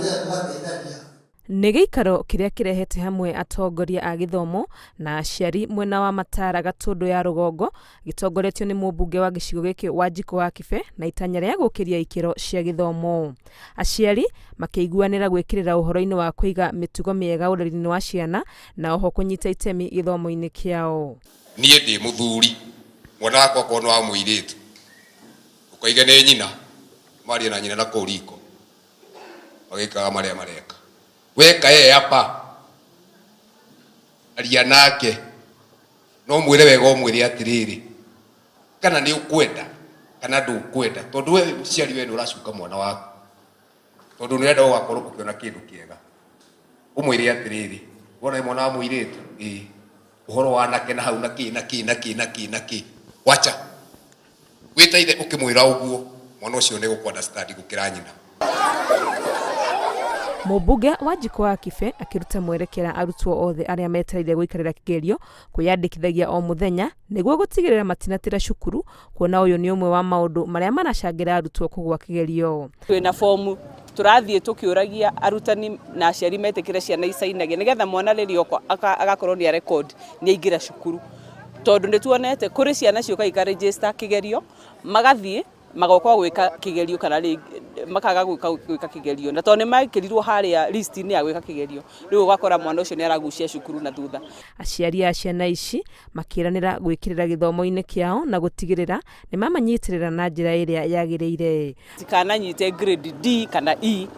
Tũgathiaga tũgateithania. Nĩ gĩikaro kĩrĩa kĩrehete hamwe atongoria a gĩthomo na aciari mwena wa Matara Gatũndũ ya rũgongo gĩtongoretio nĩ mũmbunge wa gĩcigo gĩkĩ Wanjikũ wa Kibe na itanya rĩa gũkĩria ikĩro cia gĩthomo. Aciari makĩiguanĩra gwĩkĩrĩra ũhoro-inĩ wa kũiga mĩtugo mĩega ũreri-inĩ wa ciana na oho kũnyita itemi gĩthomo-inĩ kĩao. Niĩ ndĩ mũthuri, mwana wakwa akorwo nĩ wa mũirĩtu, ũkoige nĩ nyina, marie na nyina na kũu riko, magĩkaga marĩa mareka. Weka yeye hapa, aria nake, no mwĩre wega ũmwĩre atĩrĩrĩ, kana nĩ ũkwenda kana ndũkwenda, tondũ we wĩ mũciari we nĩ ũracuka mwana waku, tondũ nĩ ũrenda ũgakorwo ũkĩona kĩndũ kĩega. Ũmwĩre atĩrĩrĩ, wona wĩ mwana wa mũirĩtu, ĩĩ, ũhoro wa anake na hau na kĩ na kĩ na kĩ na kĩ na kĩ, wacha. Wĩ ta ithe ũkĩmwĩra ũguo, mwana ũcio nĩ egũkũ understand gũkĩra nyina. Mũmbunge Wanjikũ wa Kibe akĩruta mwerekera arutwo othe arĩa metereire gũikarĩra kĩgerio kwĩyandĩkithagia o mũthenya nĩguo gũtigĩrĩra matinatĩra cukuru kuona ũyũ nĩ ũmwe wa maũndũ marĩa maracangĩra arutwo kũgwa kĩgerio. Twĩna bomu tũrathiĩ tũkĩũragia arutani na aciari metĩkĩre ciana icainage nĩgetha mwana rĩrĩa oka agakorwo nĩ a record nĩ aingĩra cukuru. Tondũ nĩ tuonete kũrĩ ciana ciũkaga ika register kĩgerio magathiĩ magoka gwĩka kĩgerio kana rĩngĩ makaga gwĩka gwĩka kĩgerio na tondũ nĩ mekĩrirwo harĩa list -inĩ ya gwĩka kĩgerio rĩu ũgakora mwana ũcio nĩ aragucia cukuru na thutha. Aciari a ciana ici makĩranĩra gwĩkĩrĩra gĩthomo-inĩ kĩao na gũtigĩrĩra nĩ mamanyitĩrĩra na njĩra ĩrĩa yagĩrĩire. Matikananyite grade D kana E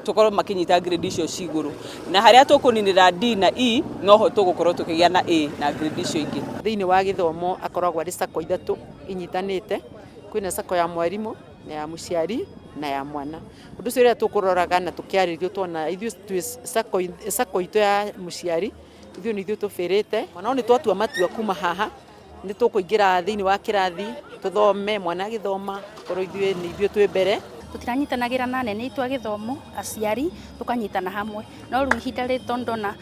tũkorwo makĩnyita grade icio ci igũrũ na harĩa tũkũninĩra D na E noho tũgũkorwo tũkĩgĩa na A na grade icio ingĩ. Thĩinĩ wa gĩthomo akoragwo arĩ sacco ithatũ inyitanĩte, kwĩna sacco ya mwarimũ na ya mũciari na ya mwana. Ũndũ ũcio rĩrĩa tũkũroraga na tũkĩarĩrio tuona ithuĩ twĩ sacco sacco itũ ya mũciari, ithuĩ nĩ ithuĩ tũbĩrĩte, no nĩ twatua matua kuma haha, nĩ tũkũingĩra thĩinĩ wa kĩrathi, tũthome, mwana agĩthoma, korwo ithuĩ nĩ ithuĩ twĩ mbere. Tũtiranyitanagĩra na anene aitũ a gĩthomo, aciari, tũkanyitana hamwe. No rĩu ihinda rĩrĩ tondũ ndona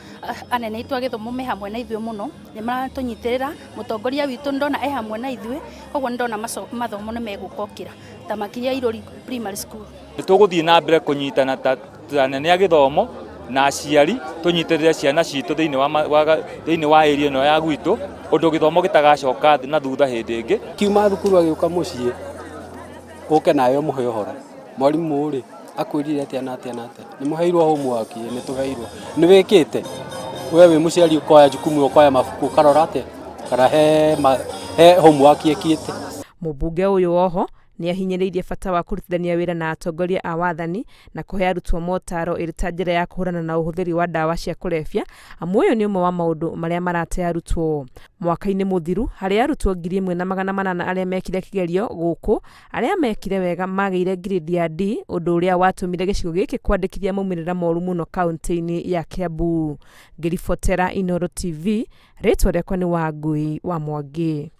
anene aitũ a gĩthomo me hamwe na ithuĩ mũno, nĩ maratũnyitĩrĩra, mũtongoria witũ nĩ ndona e hamwe na ithuĩ, koguo nĩ ndona mathomo nĩ megũkokĩra, ta makĩria Irũri Primary School. Nĩ tũgũthiĩ na mbere kũnyitana ta anene a gĩthomo na aciari tũnyitĩrĩre ciana citũ thĩinĩ wa, wa, thĩinĩ wa area ĩno ya gwitũ ũndũ gĩthomo gĩtagacoka na thutha hĩndĩ ĩngĩ. Kiuma thukuru agĩũka mũciĩ ũke nawe ũmũhe ũhoro mwarimũ rĩ akwĩrire atĩa na atĩa na atĩa nĩ mũheirwo homework ĩĩ nĩ tũheirwo nĩ wĩkĩte we wĩ mũciari ũkoya jukumu ũkoya mabuku ũkarora atĩa kana he, ma, he homework ĩkĩte. Mũmbunge ũyũ oho nĩ ahinyĩrĩirie bata wa kũrutithania wĩra na atongoria a wathani na kũhe arutwo motaro ĩrĩ ta njĩra ya kũhũrana na ũhũthĩri wa ndawa cia kũrebia amu ũyũ nĩ ũmwe wa maũndũ marĩa marate arutwo. Mwaka-inĩ mũthiru harĩ arutwo 1800 arĩa mekire kĩgerio gũkũ, arĩa mekire wega magĩire ngirĩndi ya D ũndũ ũrĩa watũmire gĩcigo gĩkĩ kwandĩkithia maumĩrĩra moru mũno kaũntĩ-inĩ ya Kiambu. Ngĩribotera Inooro TV, rĩtwa rĩakwa nĩ Wangui wa Mwangi.